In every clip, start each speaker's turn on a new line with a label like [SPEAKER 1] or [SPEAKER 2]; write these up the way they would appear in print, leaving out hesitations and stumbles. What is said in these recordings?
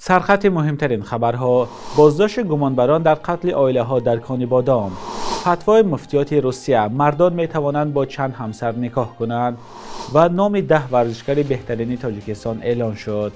[SPEAKER 1] Сархати муҳимтарин хабарҳо: боздошти гумонбарон дар қатли оилаҳо дар Конибодом, фатвои муфтиёти Русия, мардон метавонанд бо чанд ҳамсар никоҳ кунанд ва номи 10 варзишгари беҳтарини Тоҷикистон эълон шуд.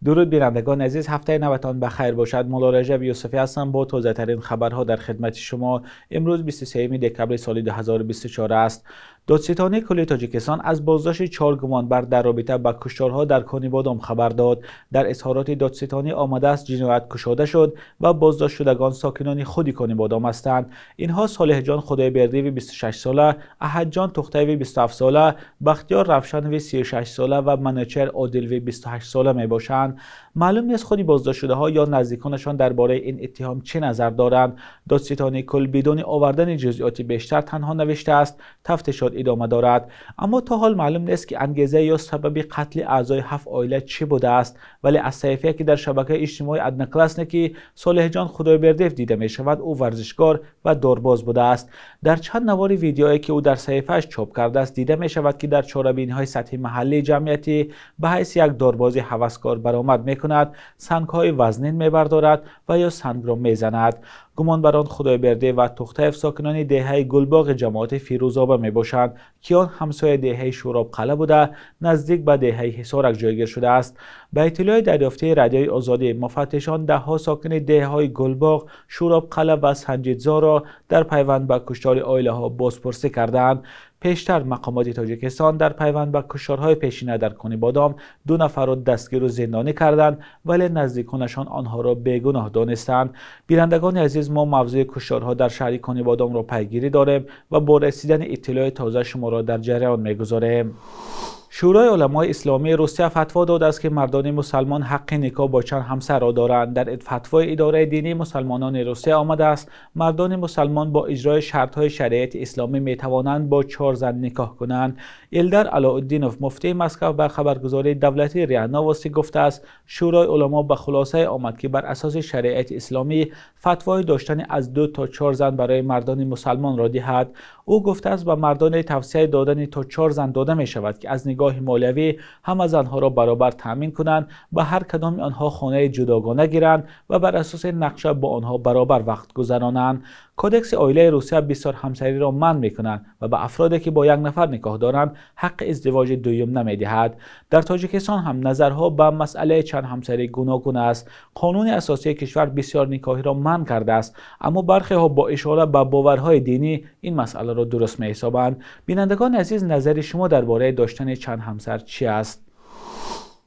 [SPEAKER 1] Дуруд бинандагони азиз, ҳафтаи наватон ба хайр бошад. Мулло Раҷаб Юсуфӣ ҳастам бо тозатарин хабарҳо дар хидмати шумо. Имрӯз 23 декабри соли 2024 аст. Додситонии кулли Тоҷикистон аз боздошти 4 гумонбар дар робита ба кушторҳо дар Конибодом хабар дод. Дар изҳороти додситонӣ омадааст, ҷиноят кушода шуд ва боздоштшудагон сокинони худи Конибодом ҳастанд. Инҳо Солеҳҷон Худойбердиеви 26 сола, Аҳадҷон Тухтаеви 27 сола, Бахтиёр Равшанови 36 сола ва Манучер Одилви 28 сола мебошанд. Маълум нест худи боздоштшудаҳо ё наздиконашон дар бораи ин иттиҳом чӣ назар доранд. Додситонии кул бидуни овардани ҷузъиёти бештар танҳо навиштааст тафтишот идома дорад. Аммо то ҳол маълум нест ки ангеза ё сабаби қатли аъзои 7 оила чӣ будааст. Вале аз саҳифае ки дар шабакаи иҷтимоии Одноклассники Солеҳҷон Худойбердиев дида мешавад, ӯ варзишгор ва дорбоз будааст. Дар чанд навори видеое ки ӯ дар саҳифааш чоп кардааст дида мешавад ки дар чорабиниҳои сатҳи маҳаллии ҷамъиятӣ ба ҳайси як дорбози ҳаваскор баромад мекунад, сангҳои вазнин мебардорад ва ё сангро мезанад. Гумонбарон Худойбердиев ва Тухтаев сокинони деҳаи Гулбоғи ҷамоати Фирӯзоба мебошанд, ки он ҳамсояи деҳаи Шӯробқалъа буда, наздик ба деҳаи Ҳисорак ҷойгир шудааст. Ба иттилои дарёфтии Радиои Озодӣ, муфаттишон даҳҳо сокини деҳаҳои Гулбоғ, Шӯробқалъа ва Санҷидзорро дар пайванд ба куштори оилаҳо бозпурсӣ кардаанд. Пештар мақомоти Тоҷикистон дар пайванд ба кушторҳои пешина дар Конибодом 2 нафарро дастгиру зиндонӣ карданд, вале наздиконашон онҳоро бегуноҳ донистанд. Бинандагони азиз, мо мавзӯи кушторҳо дар шаҳри Конибодомро пайгирӣ дорем ва бо расидани иттилои тоза шуморо дар ҷараён мегузорем. Шӯрои уламои исломии Русия фатво додааст, ки мардони мусалмон ҳаққи никоҳ бо чанд ҳамсарро доранд. Дар фатвои идораи динии мусалмонони Русия омадааст, мардони мусалмон бо иҷрои шартҳои шариати исломӣ метавонанд бо 4 зан никоҳ кунанд. Илдар Алоуддинов, муфтии Москва, ба хабаргузории давлатии РИА Новости гуфтааст, Шӯрои уламо ба хулосае омад, ки бар асоси шариати исломӣ фатвои доштани аз 2 то 4 зан барои мардони мусалмонро диҳад. Ӯ гуфтааст, ба мардоне тавсияи додани то 4 зан дода мешавад, ки аз нигоҳи молиявӣ ҳама занҳоро баробар таъмин кунанд, ба ҳар кадоми онҳо хонаи ҷудогона гиранд ва бар асоси нақша бо онҳо баробар вақт гузаронанд. Кодекси оилаи Русия бисёр ҳамсариро манъ мекунад ва ба афроде ки бо як нафар никоҳ доранд ҳаққи издивоҷи дуюм намедиҳад. Дар Тоҷикистон ҳам назарҳо ба масъалаи чанд ҳамсарӣ гуногун аст. Қонуни асосии кишвар бисёр никоҳиро манъ кардааст, аммо бархеҳо бо ишора ба боварҳои динӣ ин масъаларо дуруст меҳисобанд. Бинандагони азиз, назари шумо дар бораи доштани чанд ҳамсар чӣ аст?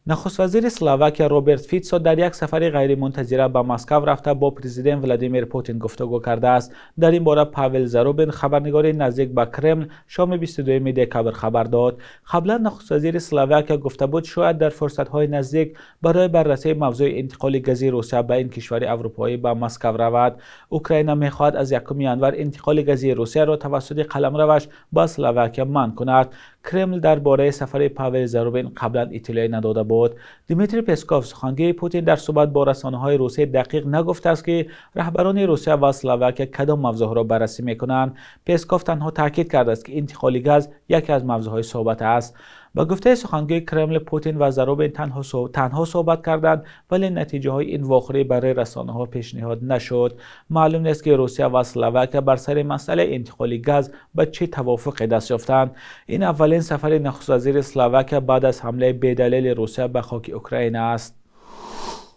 [SPEAKER 1] Нахуствазири Словакия Роберт Фитсо дар як сафари ғайримунтазира ба Москва рафта бо президент Владимир Путин гуфтугӯ кардааст. Дар ин бора Павел Зарубин, хабарнигори наздик ба Кремл, шоми 22 декабр хабар дод. Қаблан нахуствазири Словакия гуфта буд, шояд дар фурсатҳои наздик барои баррасии мавзӯи интиқоли гази Русия ба ин кишвари аврупоӣ ба Москва равад. Украина мехоҳад аз 1 январ интиқоли гази Русияро тавассути қаламраваш ба Словакия манъ кунад. Кремл дар бораи сафари Павел Зарубин қаблан иттилоъ надода буд. Дмитрий Песков, сухангӯи Путин, дар суҳбат бо расонаҳои Русия дақиқ нагуфтааст, ки раҳбарони Русия ва Словакия кадом мавзӯъҳоро баррасӣ мекунанд. Песков танҳо таъкид кардааст, ки интиқоли газ яке аз мавзӯъҳои суҳбат аст. Ба гуфтаи сухангӯи Кремл, Путин ва Зарубин танҳо суҳбат карданд, вале натиҷаҳои ин вохӯрӣ барои расонаҳо пешниҳод нашуд. Маълум нест, ки Русия ва Словакия бар сари масъалаи интиқоли газ ба чӣ тавофуқе даст ёфтанд. Ин аввалин сафари нахуствазири Словакия баъд аз ҳамлаи бедалели Русия ба хоки Украина аст.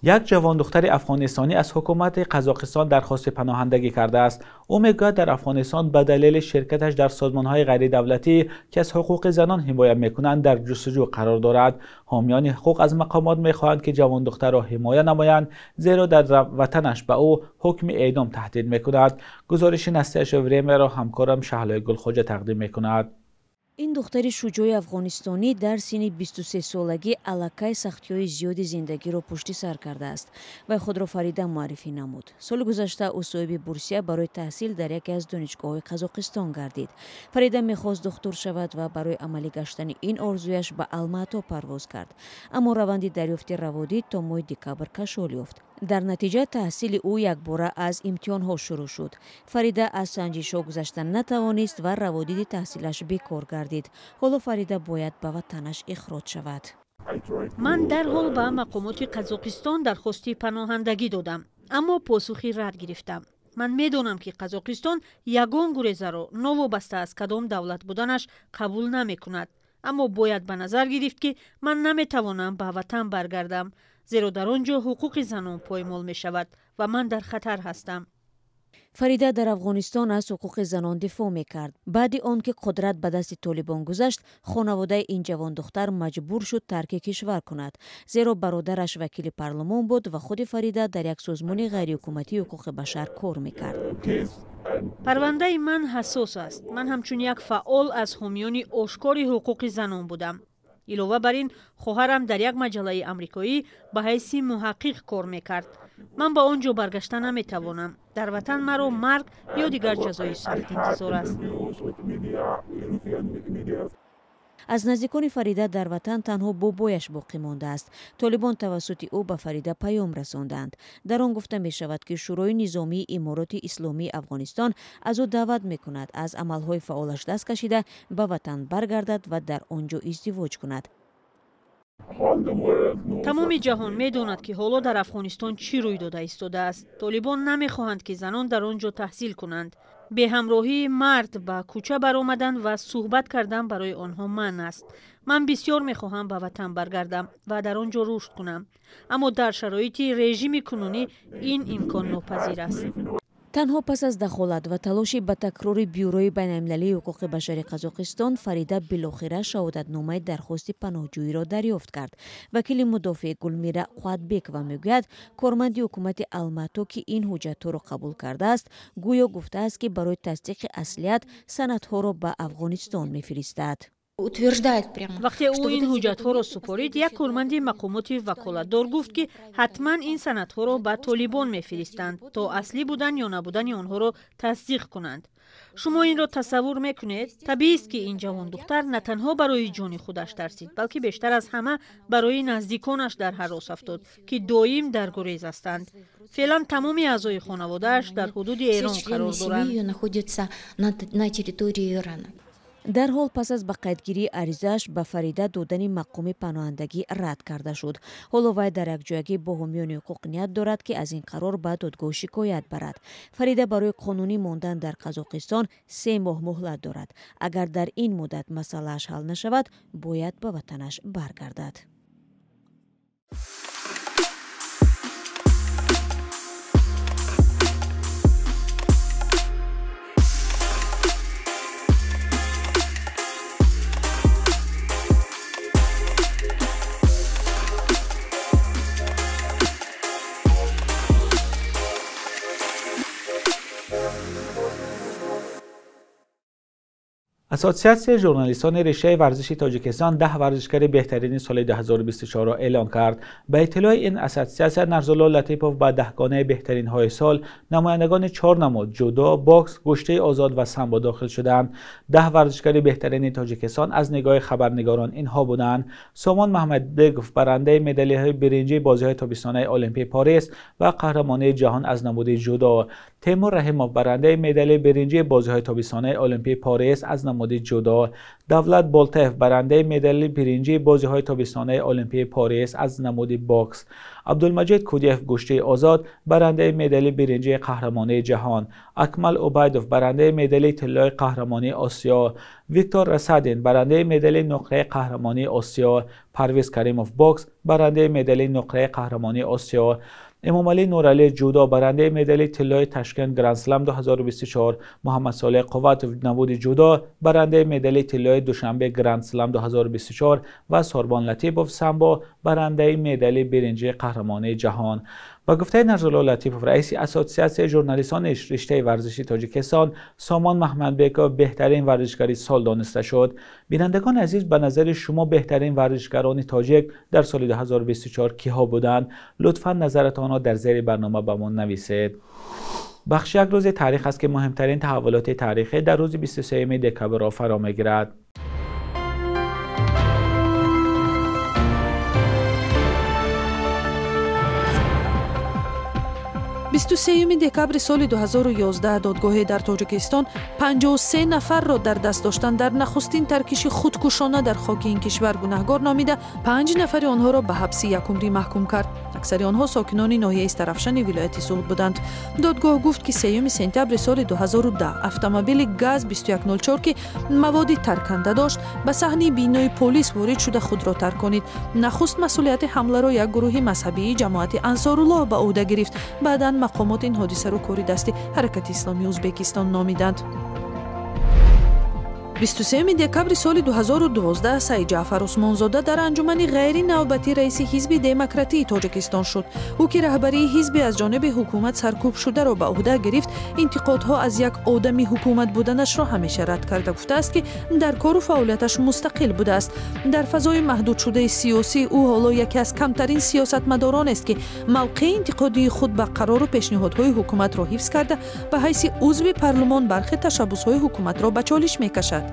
[SPEAKER 1] Як ҷавондухтари афғонистонӣ аз ҳукумати Қазоқистон дархости паноҳандагӣ кардааст. Ӯ мегӯяд, дар Афғонистон ба далели ширкаташ дар созмонҳои ғайридавлатӣ, ки аз ҳуқуқи занон ҳимоя мекунанд, дар ҷустуҷӯ қарор дорад. Ҳомиёни ҳуқуқ аз мақомот мехоҳанд, ки ҷавондухтарро ҳимоя намоянд, зеро дар ватанаш ба ӯ ҳукми эъдом таҳдид мекунад. Гузориши Настоящее Времяро ҳамкорам Шаҳлои Гулхоҷа тақдим мекунад.
[SPEAKER 2] Ин духтари шуҷои афғонистонӣ дар синни 23-солагӣ аллакай сахтиҳои зиёди зиндагиро пушти сар кардааст ва худро Фарида муаррифӣ намуд. Соли гузашта ӯ соҳиби бурсия барои таҳсил дар яке аз донишгоҳҳои Қазоқистон гардид. Фарида мехост духтур шавад ва барои амалӣ гаштани ин орзуяш ба Алмато парвоз кард. Аммо раванди дарёфти раводид то моҳи декабр кашол ёфт. Дар натиҷа таҳсили ӯ якбора аз имтиҳонҳо шурӯъ шуд. Фарида аз санҷишҳо гузашта натавонист ва раводиди таҳсилаш бекор гардид. Ҳоло Фарида бояд ба ватанаш ихроҷ шавад.
[SPEAKER 3] Ман дарҳол ба мақомоти Қазоқистон дархости паноҳандагӣ додам, аммо посухи рад гирифтам. Ман медонам, ки Қазоқистон ягон гурезаро новобаста аз кадом давлат буданаш қабул намекунад, аммо бояд ба назар гирифт, ки ман наметавонам ба ватан баргардам, зеро дар он ҷо ҳуқуқи занон поймол мешавад ва ман дар хатар ҳастам.
[SPEAKER 2] Фарида дар Афғонистон аз ҳуқуқи занон дифоъ мекард. Баъди он ки қудрат ба дасти Толибон гузашт, хонаводаи ин ҷавондухтар маҷбур шуд тарки кишвар кунад, зеро бародараш вакили парлумон буд ва худи Фарида дар як созмони ғайриҳукуматии ҳуқуқи башар кор мекард.
[SPEAKER 3] Парвандаи ман ҳассос аст. Ман ҳамчун як фаъол аз ҳомиёни ошкори ҳуқуқи занон будам. Илова бар ин, хоҳарам дар як маҷаллаи амрикоӣ ба ҳайси муҳаққиқ кор мекард. Ман ба он ҷо баргашта наметавонам. Дар ватан маро марг ё дигар ҷазои сахт интизор аст.
[SPEAKER 2] Аз наздикони Фарида дар ватан танҳо бобояш боқӣ мондааст. Толибон тавассути ӯ ба Фарида паём расонданд. Дар он гуфта мешавад, ки Шӯрои низомии Имороти Исломии Афғонистон аз ӯ даъват мекунад аз амалҳои фаъолаш даст кашида, ба ватан баргардад ва дар он ҷо издивоҷ кунад.
[SPEAKER 3] Тамоми ҷаҳон медонад, ки ҳоло дар Афғонистон чӣ рӯй дода истодааст. Толибон намехоҳанд, ки занон дар он ҷо таҳсил кунанд. Беҳамроҳии мард ба кӯча баромадан ва суҳбат кардан барои онҳо манъ аст. Ман бисёр мехоҳам ба ватан баргардам ва дар он ҷо рушд кунам, аммо дар шароити режими кунунӣ ин имконнопазир аст.
[SPEAKER 2] Танҳо пас аз дахолат ва талоши ба такрори Бюрои байналмилалии ҳуқуқи башари Қазоқистон, Фарида билохира шаҳодатномаи дархости паноҳҷӯиро дарёфт кард. Вакили мудофеъ Гулмира Қувватбекова мегӯяд, корманди ҳукумати Алмато, ки ин ҳуҷҷатҳоро қабул кардааст, гӯё гуфтааст, ки барои тасдиқи аслият санадҳоро ба Афғонистон мефиристад.
[SPEAKER 4] Утверждает прямо,
[SPEAKER 3] Вақте ӯ ин ҳуҷҷатҳоро супорид, як корманди мақомоти ваколатдор гуфт, ки ҳатман ин санадҳоро ба Толибон мефиристанд, то аслӣ будан ё набудани онҳоро тасдиқ кунанд. Шумо инро тасаввур мекунед? Табиист, ки ин ҷавондухтар на танҳо барои ҷони худаш тарсид, балки бештар аз ҳама барои наздиконаш дар ҳарос афтод, ки доим дар гурез ҳастанд. Феълан тамоми аъзои хонаводааш дар ҳудуди Эрон қарор доранд.
[SPEAKER 2] Дарҳол пас аз ба қайдгирии аризааш ба Фарида додани мақоми паноҳандагӣ рад карда шуд. Ҳоло вай дар якҷоягӣ бо ҳомиёни ҳуқуқ ният дорад, ки аз ин қарор ба додгоҳ шикоят барад. Фарида барои қонунӣ мондан дар Қазоқистон 3 моҳ муҳлат дорад. Агар дар ин муддат масъалааш ҳал нашавад, бояд ба ватанаш баргардад.
[SPEAKER 1] Ассотсиатсияи журналистони риштаи варзиши Тоҷикистон 10 варзишгари беҳтарини соли 2024-ро эълон кард. Ба иттилои ин ассотсиатсия, Нарзулло Латипов ба даҳгонаи беҳтаринҳои сол намояндагони чор намуд: ҷудо, бокс, гӯштии озод ва самбо дохил шуданд. 10 варзишгари беҳтарини Тоҷикистон аз нигоҳи хабарнигорон инҳо буданд: Сомон Маҳмадбеков, барандаи медалиҳои биринҷии бозиҳои тобистонаи Олимпии Парис ва қаҳрамонии ҷаҳон аз намуди ҷудо, Темур Раҳимов, барандаи медали биринҷии бозиҳои тобистонаи Олимпии Парис аз намуди ҷудо, Давлат Болтаев, барандаи медали биринҷии бозиҳои тобистонаи Олимпии Парис аз намуди бокс, Абдулмаҷид Кудиев, гӯштии озод, барандаи медали биринҷии қаҳрамонии ҷаҳон, Акмал Убайдов, барандаи медали тиллои қаҳрамонии Осиё, Виктор Расадин, барандаи медали нуқраи қаҳрамонии Осиё, Парвиз Каримов, бокс, барандаи медали нуқраи қаҳрамонии Осиё, Эмомалӣ Нуралӣ, ҷудо, барандаи медали тиллои Ташкент Грандслам 2024, Муҳаммадсолеҳ Қувватов, намуди ҷудо, барандаи медали тиллои Душанбе Грандслам 2024 ва Сорбон Латипов, самбо, барандаи медали биринҷии қаҳрамонии ҷаҳон. Ба гуфтаи Нарзулло Латипов, раиси Ассотсиатсияи журналистони риштаи варзиши Тоҷикистон, Сомон Маҳмадбеков беҳтарин варзишгари сол дониста шуд. Бинандагони азиз, ба назари шумо беҳтарин варзишгарони тоҷик дар соли 2024 киҳо буданд? Лутфан назаратонро дар зери барнома ба мо нависед. Бахши «Як рӯзи таърих» аст, ки муҳимтарин таҳаввулоти таърихӣ дар рӯзи 23 декабрро фаро мегирад.
[SPEAKER 4] 23 декабри соли 2011 додгоҳе дар Тоҷикистон 53 нафарро дар даст доштан дар нахустин таркиши худкушона дар хоки ин кишвар гунаҳгор номида, 5 нафари онҳоро ба ҳабси якумрӣ маҳкум кард. Аксари онҳо сокинони ноҳияи Истарафшани вилояти Суғд буданд. Додгоҳ гуфт, ки 3 сентябри соли 2010 автомобили ГАЗ 2104, ки маводи тарканда дошт, ба саҳни бинои полис ворид шуда худро тарконид. Нахуст масъулияти ҳамларо як гурӯҳи мазҳабии ҷамоати Ансоруллоҳ ба ӯҳда гирифт. Баъдан мақомот ин ҳодисаро кори дасти Ҳаракати Исломии Ӯзбекистон номиданд. 23 декабри соли 2012 Саид Ҷаъфар Усмонзода дар анҷумани ғайринавбатӣ раиси ҳизби демократии Тоҷикистон шуд. Ӯ ки раҳбарии ҳизби аз ҷониби ҳукумат саркӯб шударо ба ӯҳда гирифт, интиқодҳо аз як одами ҳукумат буданашро ҳамеша рад карда гуфтааст, ки дар кору фаъолияташ мустақил будааст. Дар фазои маҳдудшудаи сиёсӣ ӯ ҳоло яке аз камтарин сиёсатмадоронест, ки мавқеи интиқодии худ ба қарору пешниҳодҳои ҳукуматро ҳифз карда, ба ҳайси узви парлумон бархе ташаббусҳои ҳукуматро ба чолиш мекашад.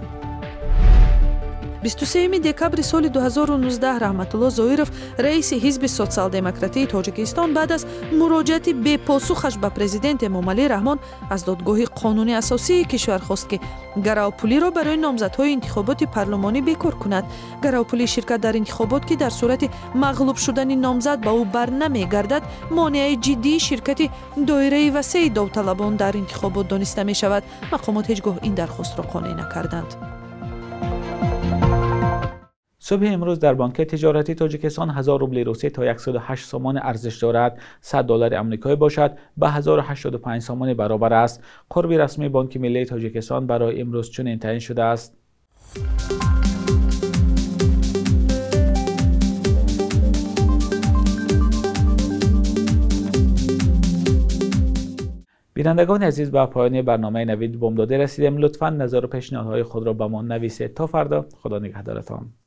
[SPEAKER 4] 23 декабри соли 2019 Раҳматулло Зоиров, раиси ҳизби социал-демократии Тоҷикистон, баъд аз муроҷиати бепосухаш ба президент Эмомалӣ Раҳмон аз додгоҳи қонуни асосии кишвар хост, ки гаравпулиро барои номзадҳои интихоботи парлумонӣ бекор кунад. Гаравпулии ширкат дар интихобот, ки дар сурати мағлуб шудани номзад ба ӯ бар намегардад, монеаи ҷиддии ширкати доираи васеи довталабон дар интихобот дониста мешавад. Мақомот ҳеҷ гоҳ ин дархостро қонеъ накарданд.
[SPEAKER 1] Субҳи имрӯз дар бонки тиҷоратии Тоҷикистон 1000 рубли русӣ то 108 сомонӣ арзиш дорад. 100 доллари амрикоӣ бошад ба 1085 сомонӣ баробар аст. Қурби расмии Бонки Миллии Тоҷикистон барои имрӯз чунин таъин шудааст. Бинандагони азиз, ба поёни барномаи Навид Бомдодӣ расидем. Лутфан назару пешниҳодҳои худро ба мо нависед. То фардо, Худо нигаҳдоратон.